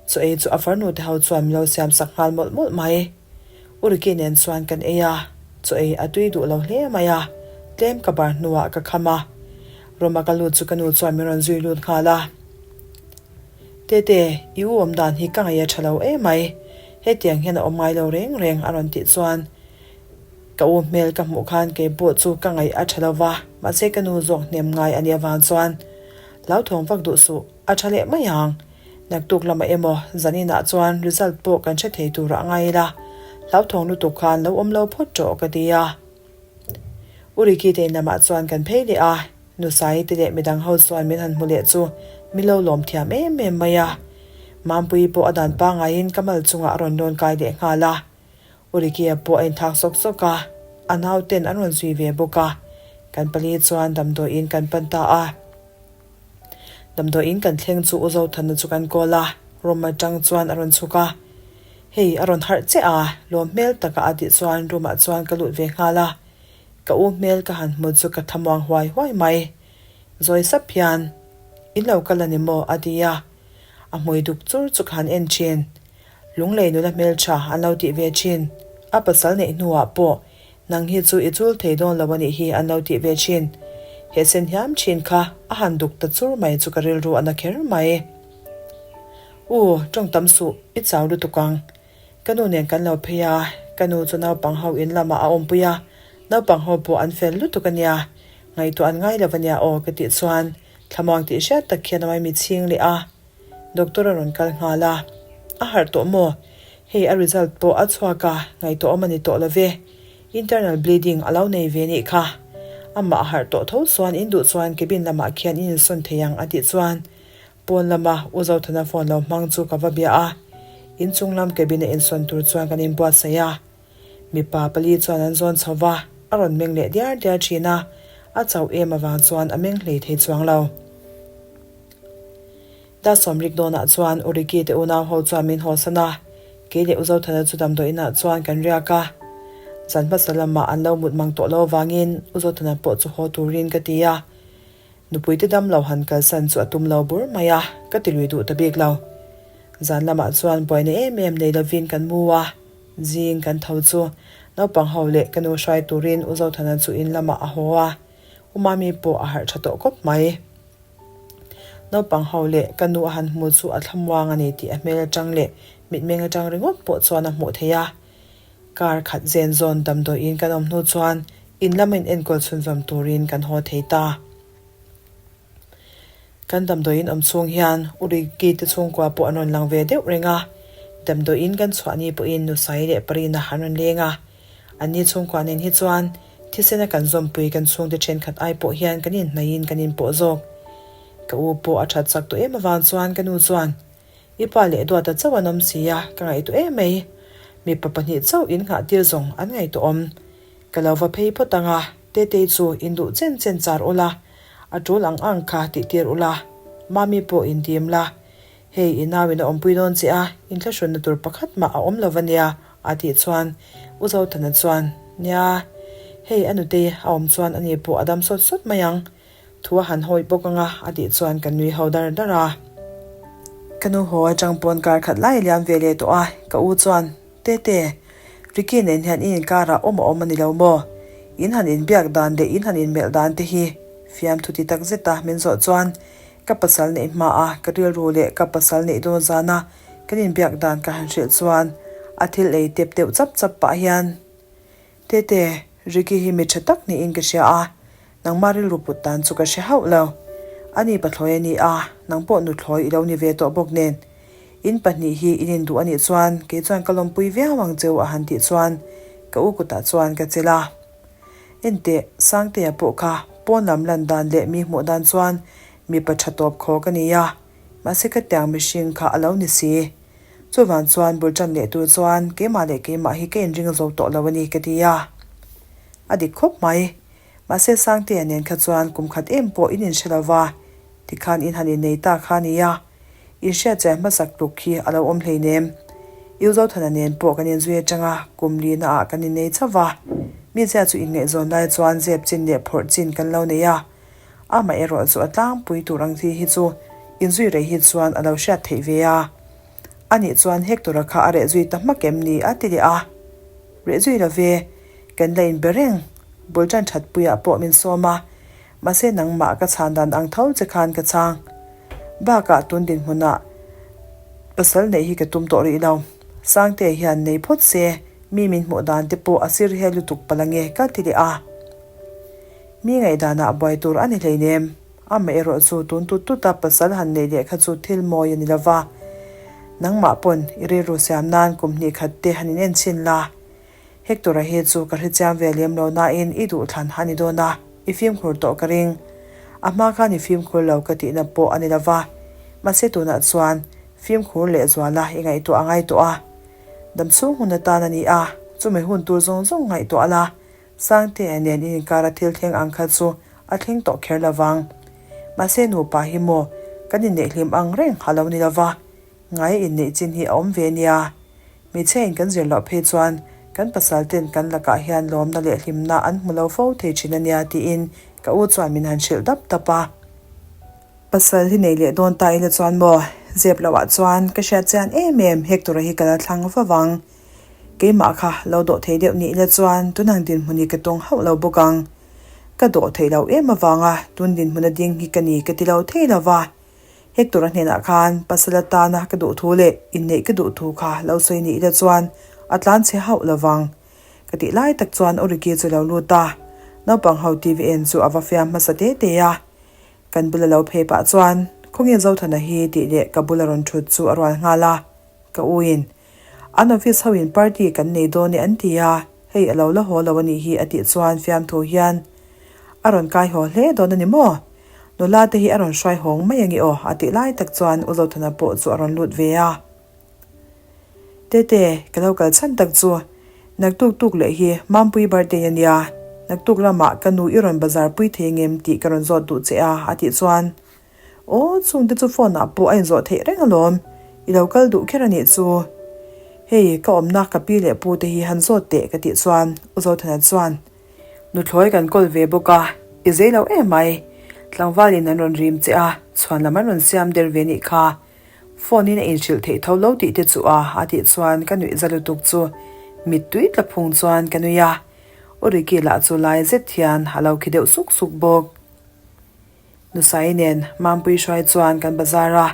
Chaw ei chu a farnu te ho chuan min lo siam sak nghal mawlh mawlh mai. U Ricky nen chuan kan ei a, chaw ei a tui duh lo hle mai a, tlem ka bar hnuah ka kham a. Room a ka lut chu ka nu chuan min rawn zui lut nghal a. Tete, i u awm dan hi ka ngaih a tha lo emai, hetiang hian a awm ngai lo reng reng a rawn tih chuan Ka u hmel ka hmuh khan kei pawh chu ka ngaih a tha lo va, mahse ka nu zawk hnem ngai a nih avang chuan hlauthawng vak duh suh, a tha leh mai ang. Naktuk lamah emaw zaninah chuan result pawh kan hre thei turah ngai ila, hlauthawng lutuk khan lo awm lo phawt tawh ka ti a. U Ricky te in lamah chuan kan phei leh a, Nusaii te leh midang ho chuan min han hmu leh chu min lo lawm thiam em em mai a. Mampuii pawh a dan pangaiin ka mal chungah a rawn lawn kai leh nghal a. U Ricky-a pawh a inthak sawk sawk a, a nauten an rawn zui ve bawk a. Kan pali chuan damdawiin kan pan ta a. Damdawiin kan thleng chu U Zothana chu kan call a, room atang chuan a rawn chhuk a. Hei, a rawn harh che a, lawm hmel taka a tih chuan room ah chuan ka lut ve nghal a. Ka u hmel ka han hmu chu ka thamuang huai huai mai. Zawi sap hian, In lo kal a ni maw? a ti a. A hmui duk chur chu ka han en thin. Lunglei nula hmeltha an lo tih ve thin. A pasal neih hnuah pawh nang hi chu i chul thei dawn lo a nih hi an lo tih ve thin. He sen hiam thin kha a han duk ta chur mai chu ka rilru a na kher mai. U, tawng tam suh, i chau lutuk ang. Ka nu nen kan lo phei a, ka nu chu naupang ho in lamah a awmpui a, naupang ho pawh an fel lutuk a nia, ngaihtuah an ngai lo a nia aw ka tih chuan thlamuang tih hriat tak hian a mai mi chhing leh a. Doctor a rawn kal nghal a, A harh tawh maw? Hei a result pawh a chhuak a, ngaihtuah awm a ni tawh lo ve. Internal bleeding a lo nei ve nih kha. Amah a harh tawh tho chuan in duh chuan cabin lamah khian in insawn thei ang a tih chuan pawn lama U Zothana phone lo hmang chu ka va bia a, inchung lam cabin a insawn tur chuan kan inbuatsaih a. Mipa pali chuan an zawn chho va, a rawn meng leh diar diar thin a, a chauh em avang chuan a meng hlei thei chuang lo. Dar sawmrik dawnah chuan U Ricky te unau ho chuan min hawsan a, kei leh U Zothana chu damdawi inah chuan kan riak a. Zan hmasa lamah an lo mut mang tawh lo avangin U Zothana pawh chu haw turin ka ti a. Nupui te dam lo han kalsan chu a tum lo bur mai a, ka ti lui duh ta bik lo. Zan lamah chuan buaina em em nei lovin kan mu a, zing kan tho chu naupang ho leh ka nu hruai turin U Zothana chu in lamah a haw a, U Mami pawh a harh tha tawh khawp mai. Naupang ho leh ka nu a han hmu chu a thlamuang a ni tih a hmel atang leh mitmeng atang ringawt pawh chuan a hmuh theih a. Kar khat zen zawn damdawiin kan awm hnu chuan in lama in enkawl chhunzawm turin kan haw thei ta. Kan damdawiin awm chhung hian U Ricky te chhungkua pawh an rawn lang ve deuh reng a, damdawiin kan chhuah ni pawhin Nusai leh Parina an rawn leng a. Anni chhungkua nen hi chuan thisena kan zawmpui kan chhungte thenkhat ai pawh hian kan inhnaihin kan inpawh zawk. Ka u pawh a that chak tawh em avang chuan ka nu chuan, I pa leh Duata chauh an awm si a, ka ngaihtuah em mai. Mipa pahnih chauh innghah tir zawng an ngaihtuah awm. Ka lo va phei phawt ang a, Tetei chu in duh chen chen char ula, a tul ang ang kha tih tir ula, Mami pawh in dim la, hei i nau in a awmpui dawn che a, inthlahrunna tur pakhat mah a awm lo va nia, a tih chuan U Zothana chuan, Nia, hei a nutei a awm chuan ani pawh a dam sawt sawt mai ang, thu a han hawi bawk ang a, a tih chuan kan nui ho dar dar a. Ka nu haw atang pawn kar khat lai a liam ve leh tawh a, ka u chuan, Tete, Ricky nen hian i inkarah awm a awm a ni lo maw? In han inbiak dan leh in han inmelh dan te hi fiamthu ti tak zeta min zawh chuan ka pasal neih hmaa ka rilru leh ka pasal neih dawn zana kan inbiak dan ka han hrilh chuan a thil ei tep deuh chap chap pah hian Tete, Ricky hi mi tha tak niin ka hria a, nangmah rilru put dan chu ka hre hauh lo. Ani pathlawi a ni a, nang pawh nuthlawi i lo ni ve tawh bawk nen. In pahnih hi in induh a nih chuan kei chuan ka lawmpui viau ang cheu a han tih chuan ka u kutah chuan ka chelh a. Enteh, Sangtea pawh kha pawn lam lan dan leh mi hmuh dan chuan mipa tha tawp khawk a ni a, mahse ka tiang mihring kha a lo ni si. Chuvang chuan bul tan leh tur chuan keimah leh keimah hi ka inring zo tawh lo a ni ka ti a. A dik khawp mai. Mahse Sangtea nen kha chuan kum khat em pawh in inhre lo va, tikhan in han innei ta kha a ni a. Inhriat chian hmasak tluk khi a lo awm hleinem. U Zothana nen pawh kan inzui atanga kum lina ah kan innei chauh va. Mi zia chu inngaihzawn lai chuan zep chin leh phawrh chin kan lo nei a. Amaherawh chu a tlangpui tur ang chi hi chu inzui rei hi chuan a lo hriat theih ve a. Anih chuan Hector-a kha a reh zui ta hmak em ni? a ti leh a. Reh zui lo ve, kan la inbe reng. Bul tan that puiah pawh min sawm a, mahse nangmah ka chhan dan ang tho che khan ka chhang. Bakah tun dinhmunah pasal neih hi ka tum tawh rih lo. Sangtea hian nei phawt se, mi min hmuh dan te pawh a sir hel lutuk palh ange ka ti leh a. Mi ngaihdanah buai tur a ni hleinem. Amaherawh chu tun tut tuta pasal han neih leh kha chu thil mawi a ni lo va. Nangmah pawn i rilru siam nan kum hnih khat te han in enchhin la. Hector-a hi chu ka hrechiang ve lem lo nain i duhthlan a ni dawn a, i fimkhur tawh ka ring. A hma khan i fimkhur lo ka tihna pawh a ni lo va. Mahse tunah chuan fimkhur lehzuala i ngaihtuah a ngai tawh a. Damchhung hun atan a ni a, chumi hun tur zawng zawng ngaihtuah la. Sangtea nen in inkara thil thleng ang kha chu a thleng tawh kher lo vang. Mahse nupa hi maw kan inneih hlim ang reng a lo ni lo va, ngaia inneih chin hi a awm ve nia. Hmeichhia in kan zir loh phei chuan kan pasal ten kan lakah hian lawmna leh hlimna an hmu lo fo thei thin a nia tiin ka u chuan min han hrilh dap dap a. Pasal hi nei leh dawn ta ila chuan maw zep loh ah chuan ka hriat chian em em Hector-a hi ka la thlang va vang. Keimah kha lo dawh thei deuh nih ila chuan tunang dinhmun hi ka tawng hauh lo bawk ang. Ka dawh theih loh em avanga tun dinhmuna ding hi ka ni ka ti lo thei lo va. Hector-a hnenah khan pasal atana ka duh thu leh inneih ka duh thu kha lo sawi nih ila chuan a tlan chhe hauh lo vang. Ka tih lai tak chuan Uriki chu lo lut a, naupang ho TV en chu a va fiam hmasa te te a. Kan bula lo phei pah chuan Khawnge Zothana hi tih leh ka bula rawn thut chu a rual nghal a, ka uin An office ho in party kan nei dawn e an ti a, hei a lo la haw lo a nih hi a tih chuan fiamthu hian a rawn kai haw hle dawn a ni maw? Nula te hi a rawn hruai hawng mai ange aw a tih lai tak chuan U Zothana pawh chu a rawn lut ve a. Tete, ka lo kal chhan tak chu naktuk tuk leh hi Mampui birthday a nia, naktuk lamah ka nu i rawn bazar pui thei ngem tih ka rawn zawt duh che a a tih chuan Aw, chungte chu phone ah pawh a inzawh theih reng alawm, i lo kal duh kher a nih chu. Hei, ka awmna ka pi leh pu te hi han zawt teh ka tih chuan U Zothana chuan, Nuthlawi kan kawl ve bawk a, i zei lo em mai. Tlangvalin an rawn rim che a, chhuan lam an rawn siam der ve nih kha. Phone in a inhrilh theih tho lo tih te chu a, a tih chuan ka nuih za lutuk chu mittui tla phung chuan ka nui a. U Ricky lah chu lai zet hian a lo khi deuh suk suk bawk. Nusai nen Mampui hruai chuan kan bazar a,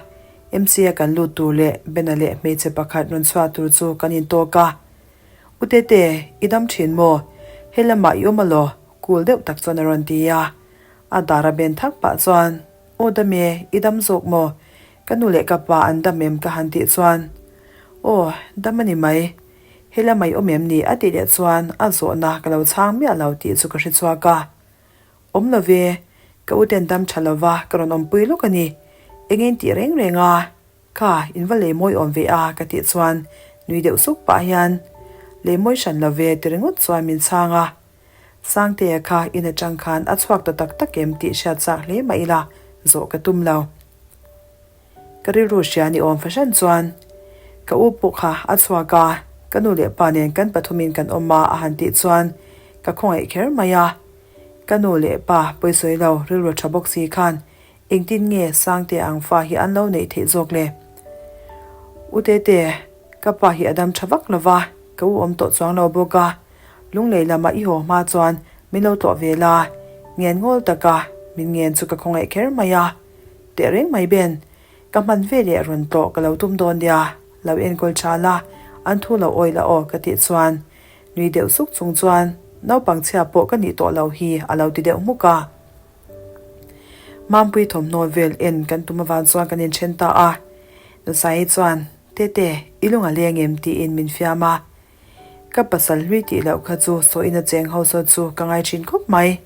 MC-a kan lut tur leh Bena leh hmeichhe pakhat rawn chhuah tur chu kan intawk a. U Tete, i dam thin maw? He lamah i awm alaw? Cool deuh tak chuan a rawn ti a. A dar a ben thak pah chuan, Aw dam e, i dam zawk maw? Ka nu leh ka pa an dam em ka han tih chuan, Aw, dam a ni mai. He lamah i awm em ni? a tih leh chuan a zawhna ka lo chhang miah lo tih chu ka hre chhuak a. Awm lo ve, ka u ten dam tha lova ka rawn awmpui lawk a ni. Eng in tih reng reng a? Kha, in va lei mawi awm ve a ka tih chuan nui deuh suk pah hian, Lei mawi hran lo ve ti ringawt chuan min chhang a. Sangtea kha in atang khan a chhuak ta tak tak em tih hriat chak hle mah ila zawh ka tum lo. Ka rilru hria ni awm fahran chuan ka u pawh kha a chhuak a, ka nu leh pa nen kan pathumin kan awm a a han tih chuan ka khawngaih kher mai a. Ka nu leh pa pawisawi lo rilru tha bawk si khan engtin nge Sangtea ang fa hi an lo neih theih zawk le? U Tete, ka pa hi a dam tha vak lo va, ka u awm tawh chuang lo bawk a, Lunglei lamah i haw hma chuan min lo tlawh ve la, ngen ngawl taka min ngen chu ka khawngaih kher mai a. Teh reng mai Ben, ka hman ve leh rawn tlawh ka lo tum dawn nia, lo enkawl tha la, an thu lo awih la aw ka tih chuan nui deuh suk chung chuan naupang chhia pawh ka nih tawh lo hi a lo ti deuh hmuk a. Mampui thawmhnaw vel en kan tum avang chuan kan inthen ta a, Nusaii chuan, Tete, i lung a leng em? tiin min fiam a. Ka pasal hlui tih loh kha chu sawiin a cheng ho saw chu ka ngai thin khawp mai.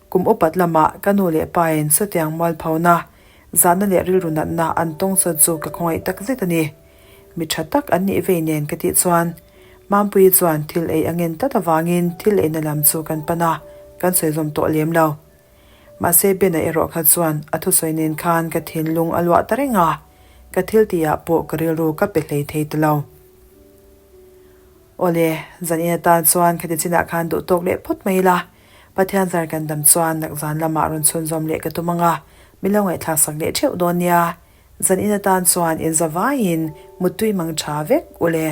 Kum upat lamah ka nu leh pa in sawtiang mualphona, zahna leh rilru natna an tawng sawt chu ka khawngaih tak zet a ni. Mi tha tak an nih vei nen ka tih chuan Mampuii chuan thil ei a ngen tlat avangin thil eina lam chu kan pan a, kan sawi zawm tawh lem lo. Mahse Bena erawh kha chuan a thusawi nen khan ka thinlung a luah ta reng a, ka thil tihah pawh ka rilru ka pe hlei thei ta lo. Awle, zan in atan chuan khati chinah khan duh tawk leh phawt mai ila, Pathian zar kan dam chuan nak zan lamah rawn chhunzawm leh ka tum ang a, min lo ngaihthlak sak leh theuh dawn nia. Zan in atan chuan in za vaiin muttui mang tha vek ule.